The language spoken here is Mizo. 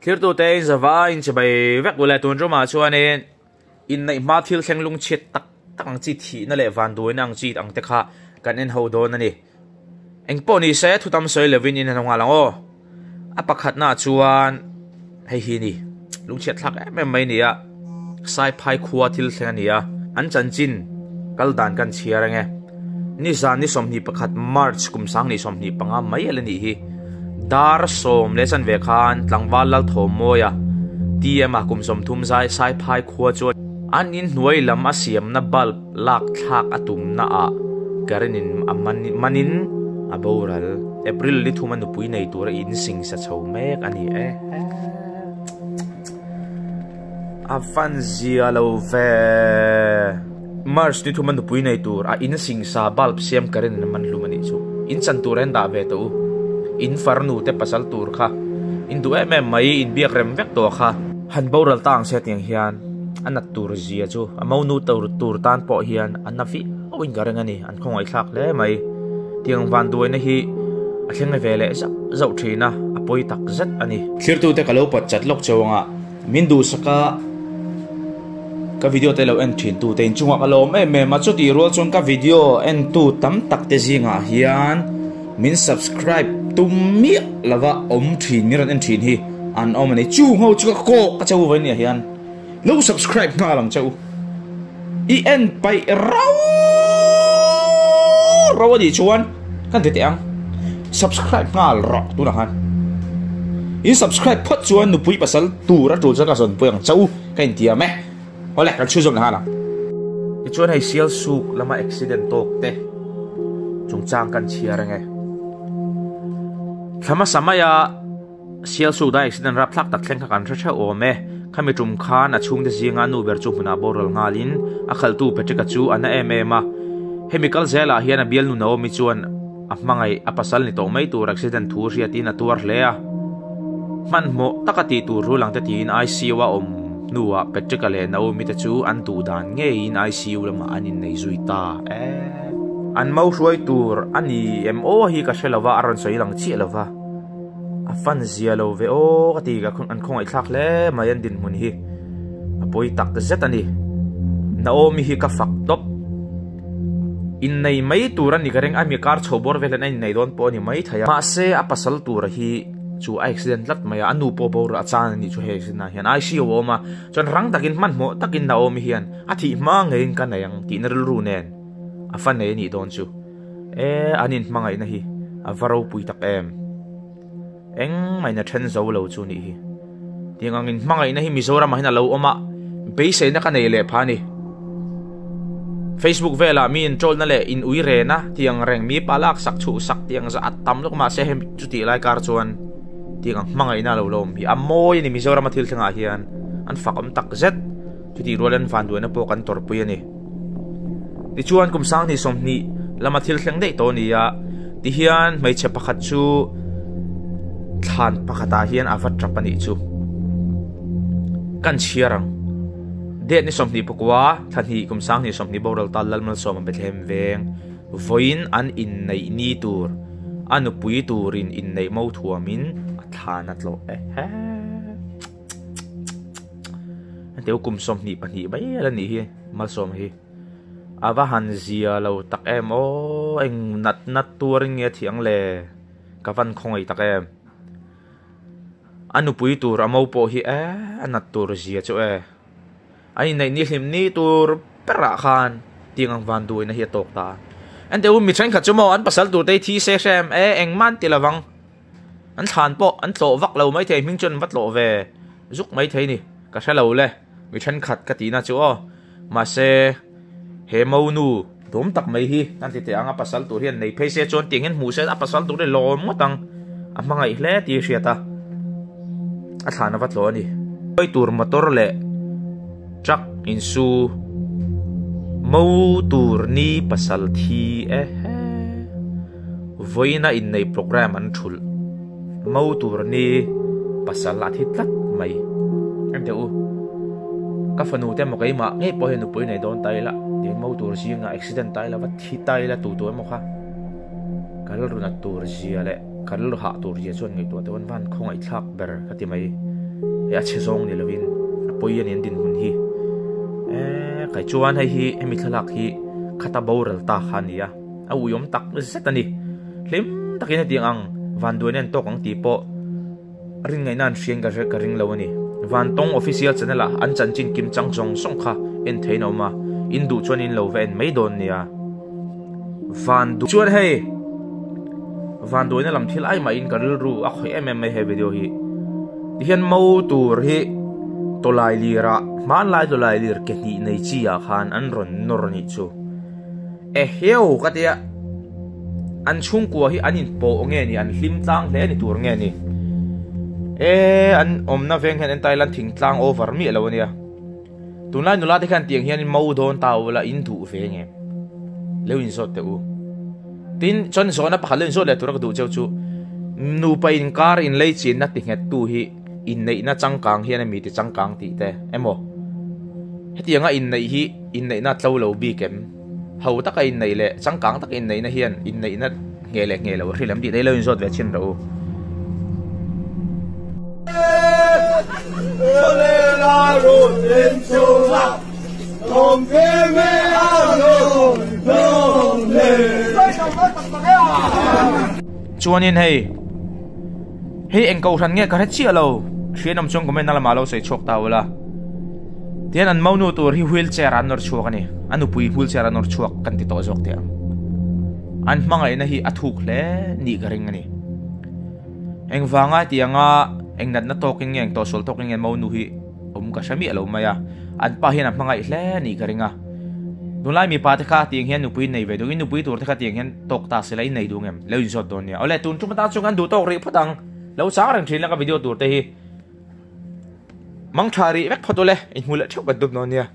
Thirtute in zava in chibai vek ule tun tumah chuanin inneih hma thil thleng lungchhiat tak tak ang chi thihna leh vanduaina ang chi ang te kha kan en ho dawn a ni. Engpawh ni se thu tam sawi lovin in en ho nghal ang aw. A pakhatnaah chuan hei hi a ni, lungchhiat thlak em em mai a ni a, Saiphai khua thil thleng a ni a, an chanchin kal dan kan chhiar ang e. Nizan ni 21 March kum 2025 mai a la nih hi. Dar 10:15 khan tlangval Lalthawmmawia TM a kum 30 zai Saiphai khua chuan an inhnuai lam a siamna bulb lak thlak a tumna ah current in a manin a boral. April ni thuma nupui nei tura in sing sa chho mek a ni e. A fan zia lo ve. March ni thuma nupui nei tur a in sing sa bulb siam current in a man hlum a nih chu. In chan tur a in dah ve tawh u. In farnu te pasal tur kha in duh em em mai in biak rem vek tawh kha. Han boral ta ang se tiang hian. A nat tur zia chu a monu tur tur tan pawh hian a na viau in ka ring a ni, an khawngaihthlak hle mai. Tiang vanduaina hi a thleng ve leh zauh zauh thin a, a pawi tak zet a ni. Thlirtute ka lo pawt chat lawk cheu anga min duhsak a, ka video te lo en thin tu te inchungah ka lawm em em a, chutih rual chuan ka video en tu tam tak te zingah hian min subscribe tum miah lova awm thin min rawn en thin hi an awm a ni. Chung ho chu ka kawk a cheu vawiin ah hian. Lo subscribe nghal ang che u. I en paih rau rau a nih chuan kan ti teh ang. Subscribe nghal rawh tunah khan. In subscribe phawt chuan nupui pasal tur a tul chuan ka zawnpui ang che u ka intiam e. Awle kan chhunzawm leh nghal ang. Tichuan hei sial suk lama accident tawk te chungchang kan chhiar ang e. Thla hmasa maia. Sialsuk dai accident rapthlak tak thleng kha kan hre theuh awm e. Khami tum khan a chhungte zinga a nu ber chu hmunah boral nghalin a khalhtu Patrick-a chu a na em em a. Hemi kal zelah hian a bialnu Naomi chuan a hmangaih a pasal ni tawh mai tur accident thu hriatin a tuar hle a. Hmanhmawh taka tih tur rul ang te tiin ICU a awm hnuah Patrick-a leh Naomi te chu an duh dan ngeiin ICU lamah an innei zui ta e. An mo hruai tur a ni em aw hi ka hre lova a rawn sawi lang chiah lova. A fan zia lo ve aw ka ti ka an khawngaih thlak hle mai an dinhmun hi a pawi tak zet a ni. Naomi hi ka fak tawp. Innei mai tur a ni ka ring a mi kar chho bawr vel hian a innei dawn pawh a ni mai thei a. Mahse a pasal tura hi chu a accident tlat mai a, a nu pawh boral a chan a nih chu hei accident ah hian ICU a awm a, chuan rang takin hmanhmawh takin Naomi hian a thih hma ngeiin ka nei ang tihna rilru nen a fa nei a nih dawn chu. E, an inhmangaihna hi a va ropui tak em. Engmah in a then zo lo chu nih hi. Tiang ang inhmangaihna hi Mizoramah hian a lo awm a, beiseina ka nei leh pha a ni. Facebook velah mi introll na leh in ui rena tiang reng mi pa lak sak chhuh sak tiang zah a tam lutuk mahse hemi chutih lai kar chuan tiang ang hmangaihna a lo la awm hi a mawi a ni Mizorama thil thlengah hian an fak awm tak zet. Chutih rual an vanduaina pawh kan tawrhpui a ni. Tichuan kum 2020 lama thil thleng daih tawh a ni a, tihian hmeichhe pakhat chu thlan pakhatah hian a va tap a nih chu. Kan chhiar ang. Date ni 24 thla hnih kum 2020 boral ta Lalmalsawma Bethlehem veng vawiin an inneih ni tur a nupui turin inneih mo thuamin a thlan a tlawh e he. Hetiang kum 22 mai a la nih hi Malsawma hi. A va han zia lo tak em aw eng nat nat tuarin nge a thih ang le ka van khawngaih tak em. A nupui tur a mo pawh hi e a nat tur zia chu e. A inneih ni hlim ni tur berah khan tiang ang van duaina hi a tawk ta. Enteh u mi thenkhat chu maw an pasal tur te hi thi se hrem e engmah an ti lovang. An thlan pawh an tlawh vak lo maithei hming chuan an va tlawh ve zuk maithei ni ka hre lo le mi thenkhat ka tihna chu aw mahse he monu dawm tak mai hi kan ti teh ang a pasal tur hian nei phei se chuan tiang hian hmuh se a pasal tur hi lawm ngawt ang a hmangaih hle tih a hriat a a thlan a va tlawh a ni. Hawi tur motor leh truck insu mo tur ni pasal thi e he. Vawiina innei programme an thulh mo tur ni pasal a thi tlat mai. Em teh u, ka fanu te emaw keimah ngei pawh hian nupui nei dawn ta ila, tin mo tur zingah accident ta ila va thi ta ila tu tu emaw kha ka rilru nat tur zia leh ka rilru hah tur zia chuan ngaihtuah teuh an van khawngaihthlak ber ka ti mai. Hei a chhe zawng ni lovin a pawi a ni an dinhmun hi. Eee kai chuan hei hi hemi thlalak hi khata boral ta kha a ni a, a uiawm tak zet a ni. Hlim takin hetiang ang vanduaina an tawk ang tih pawh rin ngaihna an hriain ka ka ring lo a ni. Vantawng official channel ah an chanchin kim chang zawng zawng kha en theiin a awm a, in duh chuan in lo va en mai dawn nia. Van duh chuan hei vanduaina lam thil ai mahin ka rilru a khawih em em mai he video hi. Tihian mo tur hi tawlai lir ah hmanlai tawlai lir ke hnih nei chi ah khan an rawn nawr a nih chu. Eheu ka tia an chhungkua hi an inpawh nge ni an hlim tlang hle ni tur nge ni. E an awmna veng hian entai lan thingtlang over miah lo ania. Tunlai nula te khan tiang hian mo dawn ta ula in duh ve nge. Lo inzawt teh u. Tin chuan zawhna pakhat lo inzawt leh tura ka duh cheu chu nupa inkar inlei chinna ti nghet tu hi inneihna changkang hian ami ti changkang tih te emaw hetianga inneih hi inneihna tlo lo bik em ho taka inneih leh changkang taka inneihna hian inneihna ngheh leh ngheh lo a hrilh em tih te hi lo inzawt ve chhin rawh u. Chuanin hei hei eng kohhran nge ka hre chiah lo hrianawm chuan comment na lamah lo sawi chhuak ta ula tihian an monu tur hi wheelchair ah an nawr chhuak a ni a nupui wheelchair ah nawr chhuak kan ti tawh zawk teh ang an hmangaihna hi a thuk hle nih ka ring a ni. Engvanga hetianga eng natna tawkin nge eng tawhsual tawkin nge monu hi awm ka hre miah lo mai a, an pa hian a hmangaih hle nih ka ring a. Tunlai mipa te kha tiang hian nupui nei ve duh in nupui tur te kha tiang hian tawk ta sela in nei duh ngem lo inzawt dawn nia. Awle tun tum atan chuan kan duh tawk rih phawt ang. Lo chang reng thin la ka video tur te hi. Mangtha rih vek phawt ule, inhmu leh theuh kan tum dawn nia.